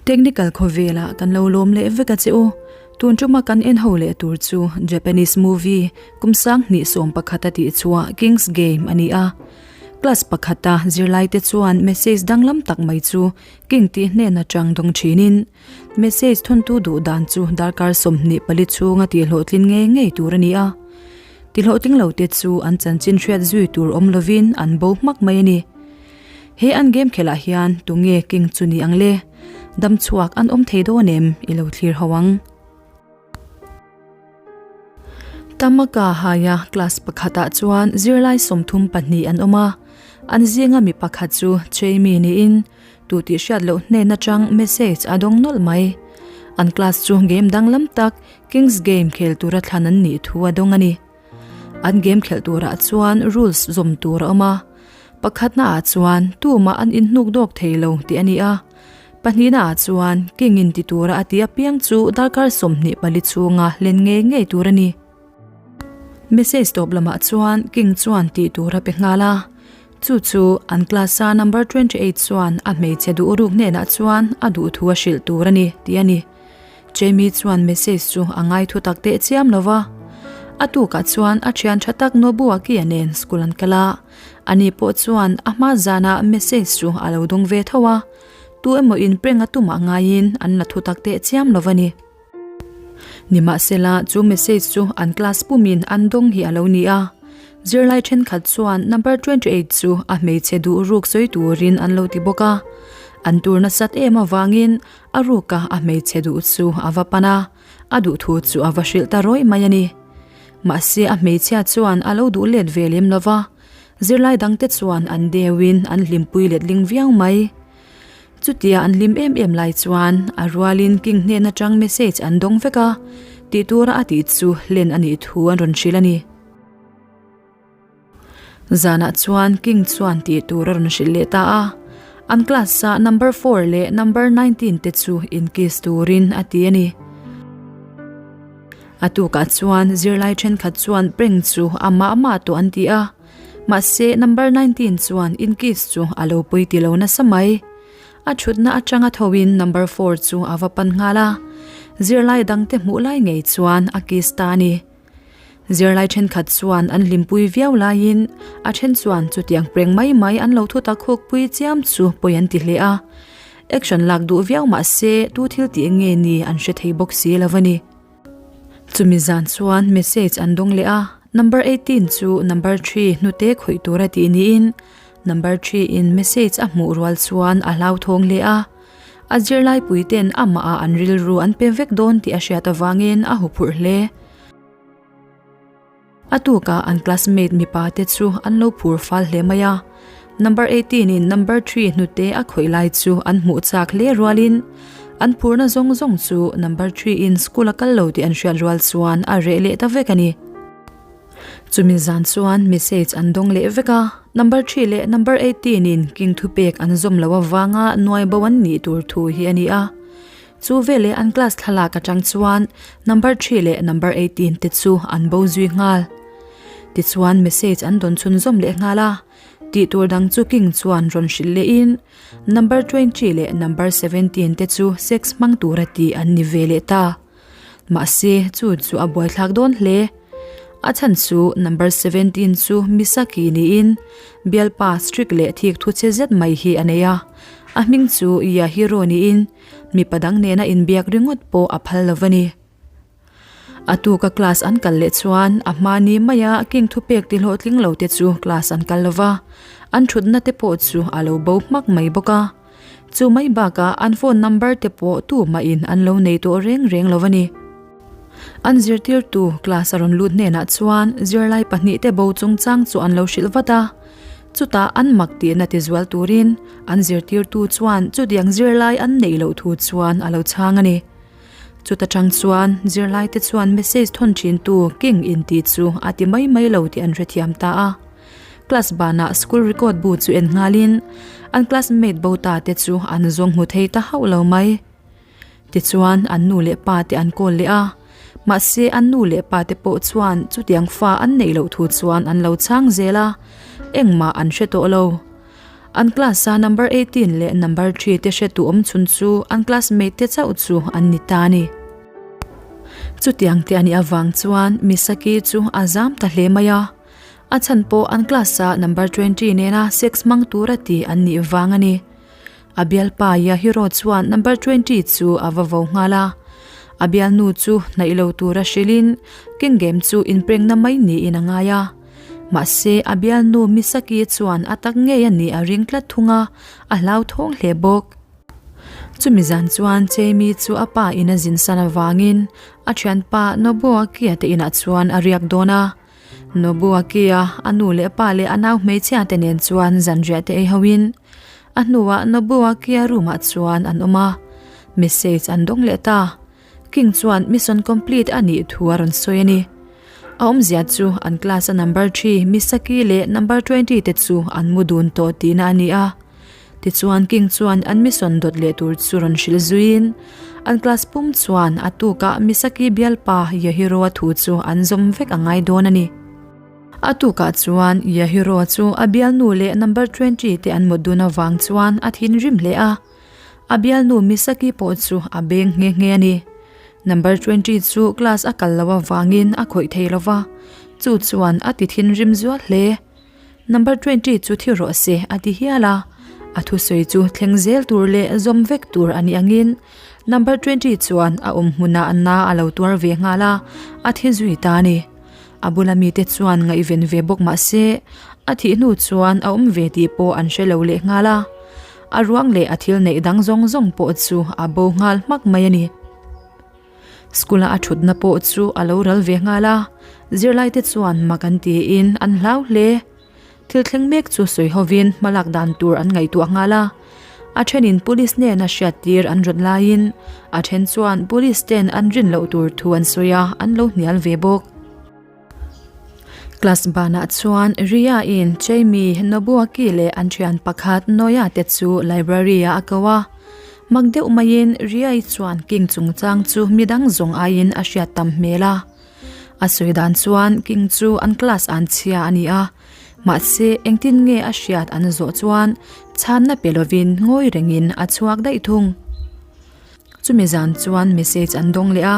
Technical khawvelah kan lo lawm leh vek a che u. Tun tuma kan en ho leh tur chu Japanese movie kum sang hnih sawm pakhat a tih chhuah King's Game a ni a. Class pakhata zirlaite chuan message danglam tak mai chu King tih hnen atang dawng thinin message thawntu duh dan chu darkar 24 chhunga tihhlawhtlin ngei ngei tur a ni a. Tihhlawhtling lo te chu an chanchin hriat zui tur awm lovin an bo hmak mai a ni. He an game khelh ah hian tunge king chu ni ang le? Dam chhuak an awm thei dawn em? I lo thlir ho ang. Tamaka haia class pakhatah chuan zirlai 32 an awm a, an zinga mi pakhat chu Jamie niin tu tih hriat loh hnen atang message a dawng nawlh mai. An class chu game danglam tak King's Game khel tura thlan an nih thu a dawng a ni. An game khelh turah chuan rules zawm tur a awm a, pakhatna ah chuan tumah an inhnuk dawk thei lo tih a ni a, pahnihna ah chuan king in ti tura a tih apiang chu darkar 24 chhunga len ngei ngei tur a ni. Message tawp lamah chuan king chuan tih tur a pe nghal a, chu chu an class a number 28 chuan a hmeichhe duh ruk hnenah chuan a duh thu a hrilh tur a ni tih a ni. Jamie chuan message chu a ngai thu tak teh chiam lo va. A tukah chuan a thian tha tak Nobuaki-a nen school an kal a. Ani pawh chuan a hma zanah message chu a lo dawng ve tho a. Tu emaw in prank a tumah ngaiin an la thu tak teh chiam lo va ni. Nimahsela chu message chu an class pumin an dawng hi a lo ni a. Zirlai thenkhat chuan number 28 chu a hmeichhe duh ruk sawi turin an lo ti bawk a. An tur nasat em avangin A ruka a hmeichhe duh chu a va pan a, a duh thu chu a va hrilh ta rawih mai a ni. Mahse a hmeichhia chuan a lo duh let ve lem lo va, zirlai dangte chuan an deuhin an hlimpui letling viau mai. Chutia an hlim em em lai chuan a rualin King hnen atang message an dawng vek a, tih tura a tih chu hlen a nih thu an rawn hrilh a ni. Zanah chuan King chuan tih tur a rawn hrilh leh ta a, an class ah number 4 leh number 19 te chu in kiss turin a ti a ni. A tukah chuan zirlai thenkhat chuan prank chu amah amah tawh an ti a, mahse number 19 chuan in kiss chu a lo pui ti lo nasa mai. A thutna atanga thoin number 4 chu a va pan nghal a, zirlai dangte hmuh lai ngei chuan a kiss ta a ni. Zirlai thenkhat chuan an hlimpui viau laiin a then chuan chutiang preng mai mai an lo thu tak huk pui chiam chu pawi an ti hle a. Action lak duh viau mah se tu thil tih nge ni an hre thei bawk si lo a ni. Chumi zan chuan message an dawng leh a, number 18 chu number 3 hnute khawih tur a tih niin number 3 in message a hmuh rual chuan a hlauthawng hle a. A zirlai puiten amah ah an rilru an pe vek dawn tih a hriat avangin a huphurh hle. A tukah an classmate mipa te chu an lo phur fal hle mai a. Number 18 in number 3 hnute a khawih lai chu an hmuh chak hle rualin an phurna zawng zawng chu number 3 in school a kal lo tih an hriat rual chuan a reh leh ta vek a ni. Chumi zan chuan message an dawng leh vek a, number 3 leh number 18 in king thupek an zawm lo avanga nuai bo an nih tur thu hi a ni a. Chu veleh an class thlalak atang chuan number 3 leh number 18 te chu an bo zui nghal. Tichuan message an dawn chhun zawm leh nghal a, tih tur dang chu king chuan rawn hrilh lehin number 20 leh number 17 te chu sex hmang tura tih an ni ve leh ta. Mahse chu chu a buaithlak dawn hle. A chhan chu number 17 chu Misaki niin bialpa strict leh thik thu che zet mai hi a nei a. A hming chu Yahiro niin mipa dang nena inbiak ringawt pawh a phal lo a ni. A tuka class an kal leh chuan a hmani maia king thupek ti hlawhtling lo te chu class an kal lova, an thutna te pawh chu a lo bo hmak mai bawk a. Chu mai bakah an phone number te pawh tumahin an lo nei tawh reng reng lo a ni. An zirtirtu class a rawn lut hnenah chuan zirlai pahnih te bo chungchang chu an lo hrilh vat a. Chutah an mak tihna ti zual turin an zirtirtu chuan chutiang zirlai an neih loh thu chuan a lo chhang a ni. Chuta tang chuan zirlai te chuan message thawn thin tu King in tih chu a ti mai mai lo tih an hrethiam ta a. Class banah school record bu chu en nghalin an classmate bo ta te chu an zawng hmu thei ta hauh lo mai. Tichuan an nu leh pa te an kawl leh a, mahse an nu leh pa te pawh chuan chutiang fa an neih loh thu chuan an lo chhang zel a, engmah an hre tawh lo. An class-a number 18 leh number 3 te hretu awm chhun chu an classmate te chauh chu an ni ta a ni. Chutiang te a nih avang chuan Misaki chu a zam ta hle mai a. A chhan pawh an class-a number 20 nena sex hmang tura ti an nih vang a ni. A bialpa Yahiro chuan number 20 chu a va vo nghal a. A bialnu chu hnaih lo tura hrilhin King Game chu inprengna mai niin a ngai a. Mahse a bialnu Misaki chuan a tak ngei a nih a ring tlat thung a, a hlauthawng hle bawk. Chumi zan chuan Jamie chu a pa in a zin san avangin a thianpa Nobuaki-a te inah chuan a riak dawn a. Nobuaki-a a nu leh pa leh a nau hmeichhia te nen chuan zanriah te ei hoin a hnuah Nobuaki-a room ah chuan an awm a, message an dawng leh ta. King chuan mission complete a nih thu a rawn sawi a ni. A awmzia chu an class a number 3 Misaki leh number 20 te chu an mu dun tawh tihna a ni a. Tichuan King chuan an mission dawt leh tur chu rawn hrilh zuiin an class pum chuan a tukah Misaki bialpa Yahiro-a thu chu an zawm vek a ngai dawn a ni. A tukah chuan Yahiro-a chu a bialnu leh number 20 te an mut dun avang chuan a thinrim hle a. A bialnu Misaki pawh chu a beng nghe nghe a ni. Number 20 chu class a kal loh avangin a khawih thei lo va, chu chuan a ti thinrim zual hle. Number 20 chu thi rawh se a ti hial a, a thusawi chu thleng zel tur leh zawm vek tur a nih angin number 20 chuan a awm hmunah na a lo tuar ve nghal a, a thi zui ta a ni. A bula mite chuan ngaihven ve bawk mah se a thih hnu chuan a awm ve tih pawh an hre lo leh nghal a, a ruang leh a thil neih dang zawng zawng pawh chu a bo nghal hmak mai a ni. School-a a thutna pawh chu a lo ral ve nghal a, zirlaite chuan mak an tiin an hlau hle. Thil thleng mek chu sawi hovin hmalak dan tur an ngaihtuah nghal a, a thenin police hnena hriattir an rawt laiin a then chuan police ten an rin loh tur thu an sawi a, an lo hnial ve bawk. Class banah chuan Ria in Jamie, Nobuaki leh an thian pakhat Noya te chu library ah a ko a. Mak deuh maiin Ria i chuan King chungchang chu midang zawng aiin a hriat tam hmel a. A sawi dan chuan King chu an class an chhia a ni a, mahse engtin nge a hriat an zawh chuan chhanna pe lovin ngawi rengin a chhuak daih thung. Chumi zan chuan message an dawng leh a,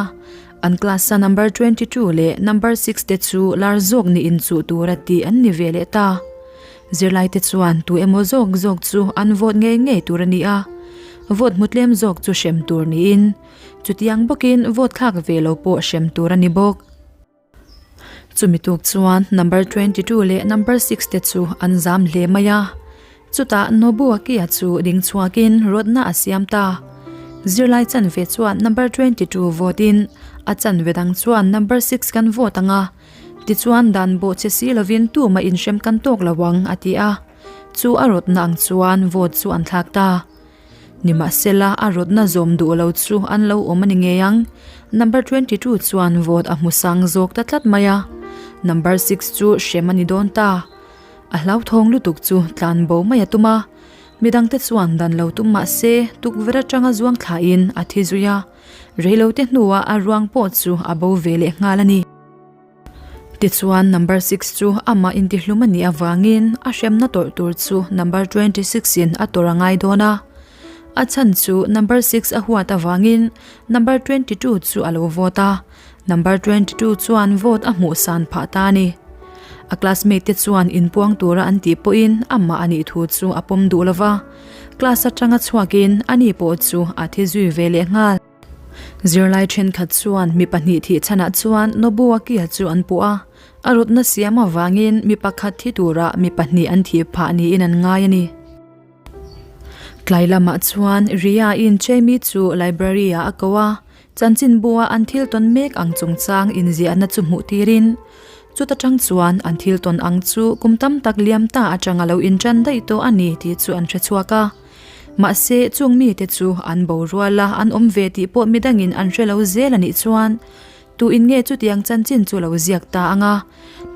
an class a number 22 leh number 6 te chu lar zawk ni inchuh tura tih an ni ve leh ta. Zirlai te chuan tu emaw zawk zawk chu an vote ngei ngei tur a ni a, vote hmu tlem zawk chu hrem tur niin chutiang bawkin vote thlak ve lo pawh hrem tur a ni bawk. Chumi tuk chuan number 22 leh number 6 te chu an zam hle mai a. Chutah Nobuaki-a chu ding chhuakin rawtna a siam ta. Zirlai chanve chuan number 22 vote in a chanve dang chuan number 6 kan vote ang a, tichuan dan bawh che si lovin tumah inhrem kan tawk lo ang a ti a. Chu a rawtna ang chuan vote chu an thlak ta. Nimahsela a rawtna zawm duh lo chu an lo awm a ni ngei ang. Number 22 chuan vote a hmu sang zawk ta tlat mai a. Number 6 chu hrem a ni dawn ta. A hlauthawng lutuk chu tlan bo mai a tum a. Midangte chuan dan lo tum mah se tukverh atanga zuang thlain a thi zui a. Reilote hnuah a ruang pawh chu a bo ve leh nghal a ni. Tichuan number 6 chu amah intihlum a nih avangin a hremna tawrh tur chu number 26 in a tawrh a ngai dawn a. A chhan chu number 6 a huat avangin number 22 chu a lo vote a, number 22 chuan vote a hmuh san phah ta a ni. A classmate te chuan inpuang tura an tih pawhin amah a nih thu chu a pawm duh lova, class atanga chhuakin ani pawh chu a thi zui ve leh nghal. Zirlai thenkhat chuan mi pahnih thih chhanah chuan Nobuaki-a chu an puh a, a rawtna siam avangin mi pakhat thi turah mi pahnih an thih phah niin an ngai a ni. Tlai lamah chuan Ria-in Jamie chu library-ah a ko a, chanchinbu-a an thil tawn mek ang chungchang inziahna chu hmuh tirin chuta tang chuan an thil tawn ang chu kum tam tak liam ta atanga lo intan daih tawh a ni tih chu an hre chhuak a. Mahse, chung mite chu an borual a, an awm ve tih pawh midangin an hre lo zel a nih chuan tuin nge chutiang chanchin chu lo ziak ta ang a,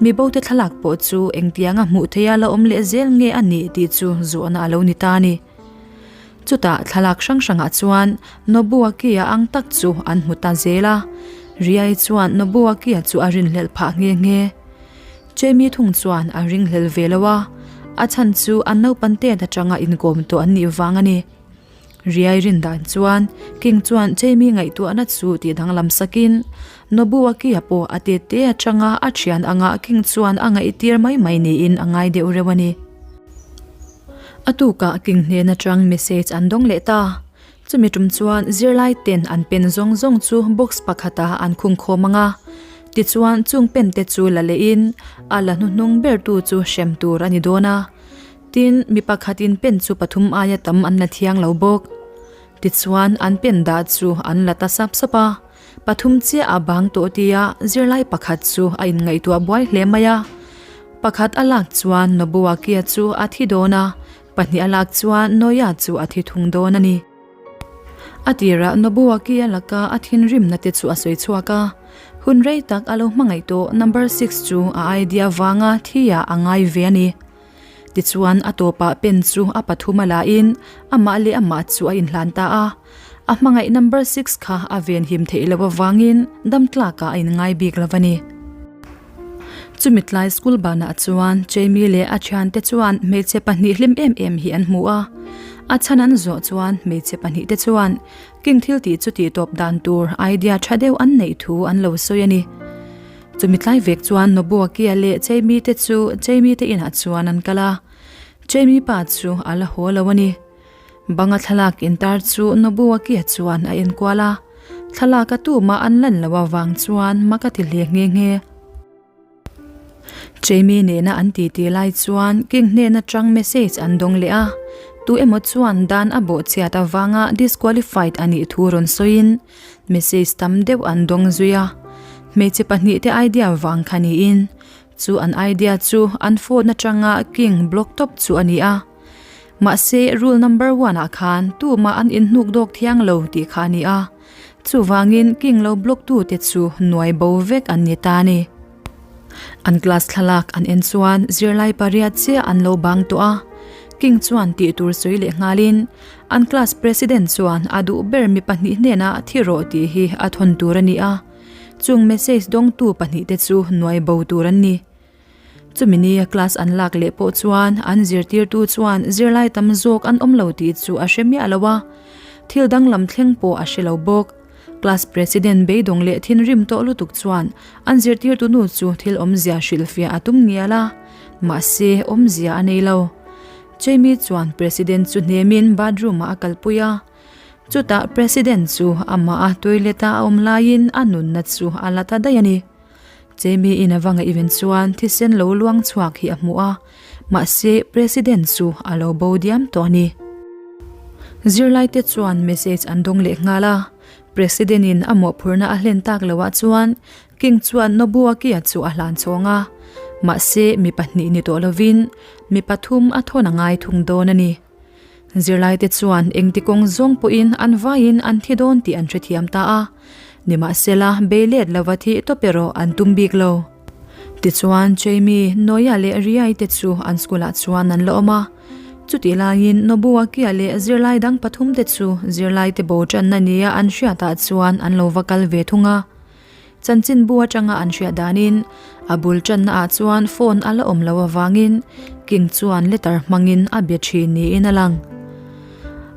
mi bote thlalak pawh chu engtianga hmuh theia la awm leh zel nge a nih tih chu zawhna a lo ni ta a ni. Chutah thlalak hrang hrangah chuan Nobuaki-a ang tak chu an hmu ta zel a, Riai chuan Nobuaki-a chu a rinhlelh phah nghe nghe. Jamie thung chuan a ringhlel ve lo a, A chhan chu an naupan tet atanga inkawm tawh an nih vang a ni. Riai rin dan chuan King chuan Jamie ngaihtuahna chu tih danglam sakin Nobuaki-a pawh a tet te atanga a thian anga King chuan a ngaihtir mai mai niin a ngai deuh reuh a ni. A tukah King hnen atang message an dawng leh ta. Chumi tum chuan zirlai ten an pen zawng zawng chu box pakhatah an khung khawm ang a, tichuan chung pen te chu la lehin a la hnuhnung bertu chu hrem tur a ni dawn a. Tin, mi pakhatin pen chu pathum aia tam an la thiang lo bawk. Tichuan an pen dah chu an la ta sap sap a, pathum chiah a bang tawh tia zirlai pakhat chu a inngaihtuah buai hle mai a. Pakhat a lak chuan Nobuakia chu a thi dawn a, Pahnih a lak chuan Noia chu a thi thung dawn a ni. A tirah Nobuaki a laka a thinrimna te chu a sawi chhuak a, hun rei tak a lo hmangaih tawh number six chu a idea vanga thi ah a ngai ve a ni. Tichuan a tawpah pen chu a pathum a lahin amah leh amah chu a inhlan ta a, a hmangaih number six kha a venhim theih loh avangin dam tlakah a inngai bik lo a ni. Chumi tlai school banah chuan Jamie leh a thiante chuan hmeichhe pahnih hlim em em hi an hmu a. A chhan an zawh chuan hmeichhe pahnih te chuan King thil tih chu tih tawp dan tur idea tha deuh an neih thu an lo sawi a ni. Chumi tlai vek chuan Nobuakia leh Jamie te chu Jamie te inah chuan an kal a. Jamie pa chu a la haw lo a ni. Banga thlalak intar chu Nobuakia chuan a enkual a, thlalak a tumah an lan loh avang chuan mak a ti hle nghe nghe. Jamie nena an titi lai chuan King hnen atang message an dawng leh a, tu emaw chuan dan a bawhchhiat avanga disqualified a nih thu rawn sawiin message tam deuh an dawng zui a, hmeichhe pahnihte idea vang kha niin chu an idea chu an phone atanga King block tawp chu a ni a. Mahse, rule number one ah khan tumah an inhnuk dawk thiang lo tih kha a ni a, chuvangin king lo block tu te chu nuai bo vek an ni ta a ni. An class thlalak an en chuan zirlai pariat chiah an lo bang tawh a, king chuan tih tur sawi leh nghalin an class president chuan a duh ber mi pahnih hnenah thi rawh tih hi a thawn tur a ni a, chung message dawngtu pahnih te chu nuai bo tur an ni. Chumi nia class an lak leh pawh chuan an zirtirtu chuan zirlai tam zawk an awm lo tih chu a hre miah lo a, thil danglam thleng pawh a hre lo bawk. Class president beidawng leh thinrim tawh lutuk chuan an zirtirtu nu chu thil awmzia hrilhfiah a tum ngial a, mahse awmzia a nei lo. Jamie chuan president chu hnemin bathroom ah a kalpui a, chutah president chu amah a toilet a a awm laiin a nunna chu a la ta daih a ni. Jamie in a va ngaihven chuan thisen lo luang chhuak hi a hmu a, mahse President chu a lo bo diam tawh a ni. Zirlaite chuan message an dawng leh nghal a, President in a mawhphurhna a hlen tak loh ah chuan King chuan Nobuaki-a chu a hlan chhawng a, mahse mi pahnih ni tawh lovin mi pathum a thawn a ngai thung dawn a ni. Zirlaite chuan engti kawng zawng pawhin an vaiin an thi dawn tih an hrethiam ta a, nimahsela bei let lova thih tawp erawh an tum bik lo. Tichuan Jamie, Noya leh Riai te chu an school ah chuan an la awm a, chutih laiin Nobuakia leh zirlai dang pathum te chu zirlaite bo tanna nia an hriatah chuan an lo va kal ve thung a. Chanchinbu atanga an hriat danin a bul tanna ah chuan phone a la awm lo avangin King chuan letter hmangin a bia thin niin a lang.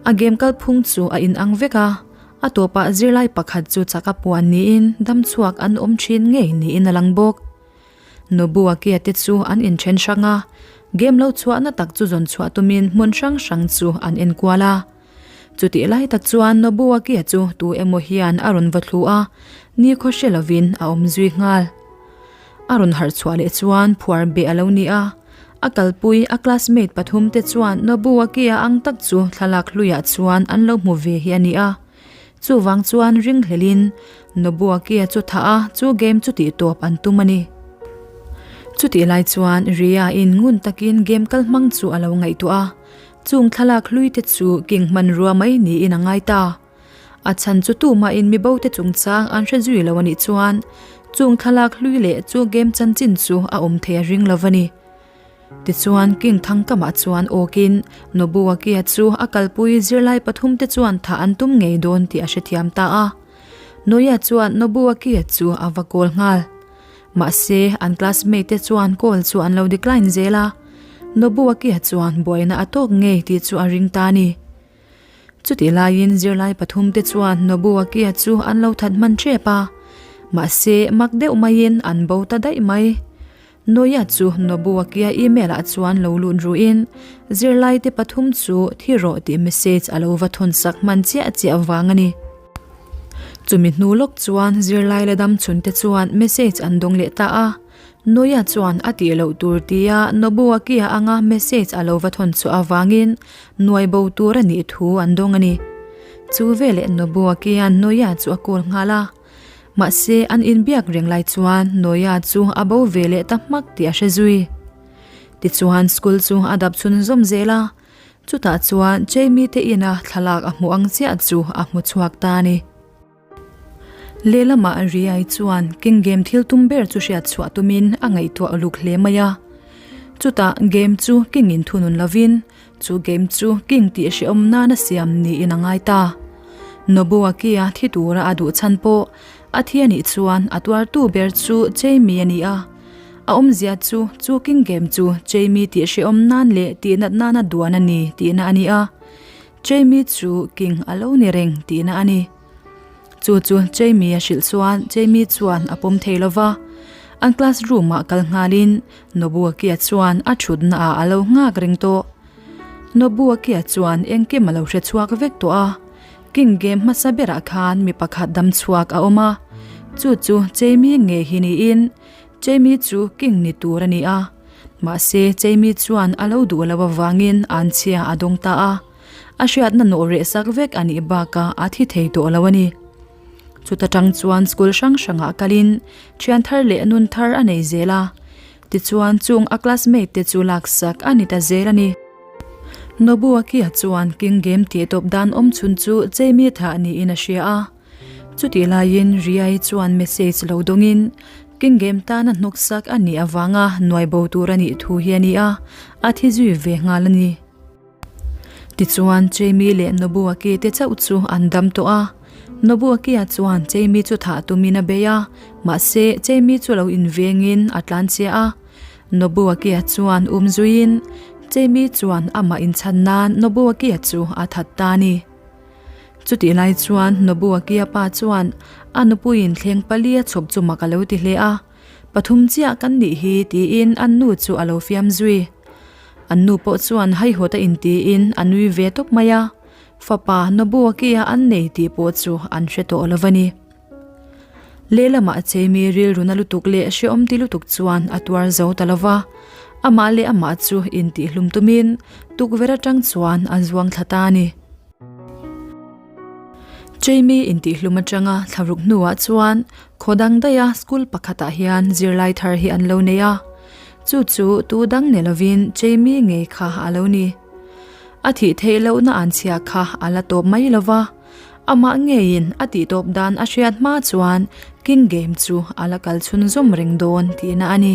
A game kalphung chu a inang vek a, a tawpah zirlai pakhat chu chak a puan niin damchhuak an awm thin ngei niin a lang bawk. Nobuakia te chu an inthen hrang a, game lo chhuahna tak chu zawn chhuah tumin hmun hrang hrang chu an enkual a. Chutih lai tak chuan Nobuakia chu tu emaw hian a rawn va thlu a, nikhaw hre lovin a awm zui nghal. A rawn harh chhuah leh chuan phuar beh a lo ni a, a kalpui a classmate pathum te chuan Nobuakia ang tak chu thlalak hluiah chuan an lo hmu ve hi a ni a. Chuvang chuan ringhlelin Nobuakia chu thah a, chu game chu tih tawp an tum a ni. Chutih lai chuan Ria in ngun takin game kal hmang chu a lo ngaihtuah a. Chung thlalak hlui te chu king hmanrua mai niin a ngai ta. A chhan chu tumahin mi bo te chungchang an hre zui lo a nih chuan chung thlalak hlui leh chu game chanchin chu a awm thei a ring lo a ni. Tichuan King Thangkamah chuan awkin Nobuakia chu a kalpui zirlai pathum te chuan thah an tum ngei dawn tih a hrethiam ta a. Noya chuan Nobuakia chu a va kawl nghal. Mahse, an classmate te chuan call chu an lo decline zel a. Nobuaki-a chuan buaina a tawk ngei tih chu a ring ta a ni. Chutih laiin zirlai pathumte chuan Nobuaki-a chu an lo that hman ṭep a, mahse mak deuh maiin an bo ta daih mai. Noia chu Nobuaki-a email ah chuan lo lut ruhin zirlaite pathum chu thi rawh tih message a lo va thawn sak hman chiah chiah vang a ni. Chumi hnu lawk chuan zirlai la dam chhunte chuan message an dawng leh ta a. Noia chuan a tih loh tur tia Nobuaki-a anga message a lo va thawn chhuah avangin nuai bo tur a nih thu an dawng a ni. Chu veleh Nobuaki-a'n Noia chu a call nghal a. Mahse an inbiak reng lai chuan Noia chu a bo ve leh ta hmak tih a hre zui. Tichuan school chu a dap chhun zawm zel a. Chutah chuan Jamie te ina thlalak a hmuh ang chiah chu a hmu chhuak ta a ni. Lehlamah Riai chuan King Game thil tum ber chu hriat chhuah tumin a ngaihtuah uluk hle mai a. Chutah game chu King in thunun lovin chu game chu King tih hrehawm nana siam niin a ngai ta. Nobuaki-a thi tura a duh chhan pawh a thi a nih chuan a tuartu ber chu Jamie a ni a. A awmzia chu chu King Game chu Jamie tih hrehawm nan leh tihnat nana duan a ni tihna a ni a. Jamie chu King a lo ni reng tihna a ni. Chu chu Jamie a hrilh chuan Jamie chuan a pawm thei lo va. An class room ah kal nghalin Nobuaki-a chuan a thutna ah a lo nghak reng tawh. Nobuaki-a chuan engkim a lo hre chhuak vek tawh a. King game hmasa berah khan mi pakhat dam chhuak a awm a. Chu chu Jamie ngei hi niin Jamie chu King ni tur a ni a. Mahse Jamie chuan a lo duh lo avangin anchhia a dawng ta a. A hriatna nawh reh sak vek a nih bakah a thi thei tawh lo a ni. Chuta tang chuan school hrang hrangah kalin thian thar leh nun thar a nei zel a, tichuan chung a classmate te chu laksak a ni ta zel a ni. Nobuaki-a chuan King Game tih tawp dan awm chhun chu Jamie thah niin a hria a. Chutih laiin Ria-i chuan message lo dawngin King Game tana hnawksak a nih avanga nuai bo tur a nih thu hi a ni a, a thi zui ve nghal a ni. Tichuan, Jamie leh Nobuaki te chauh chu an dam tawh a. Nobuaki-a chuan Jamie chu thah tumin a bei a, mahse Jamie chu lo invengin a tlanchhia a. Nobuaki-a chuan um zuiin Jamie chuan amah inchhan nan Nobuaki-a chu a that ta a ni. Chutih lai chuan Nobuaki-a pa chuan a nupuiin thleng pali a chhawp chu mak a lo ti hle a. Pathum chiah kan nih hi tiin an nu chu a lo fiam zui. An nu pawh chuan haihawt a intiin a nui ve tawp mai a, fapa Nobuaki-a an nei tih pawh chu an hre tawh lo va ni. Lehlamah Jamie rilru na lutuk leh hrehawm ti lutuk chuan a tuar zo ta lo va, amah leh amah chu intihhlum tumin tukverh atang chuan a zuang thla ta a ni. Jamie intihhlum atanga thlaruk hnuah chuan khaw dang daiha school pakhatah hian zirlai thar hi an lo nei a, chu chu tu dang ni lovin Jamie ngei kha a lo ni. A thih theih lohna an chhia kha a la tawp mai lo va, amah ngeiin a tihtawp dan a hriat hma chuan King Game chu a la kal chhunzawm reng dawn tihna a ni.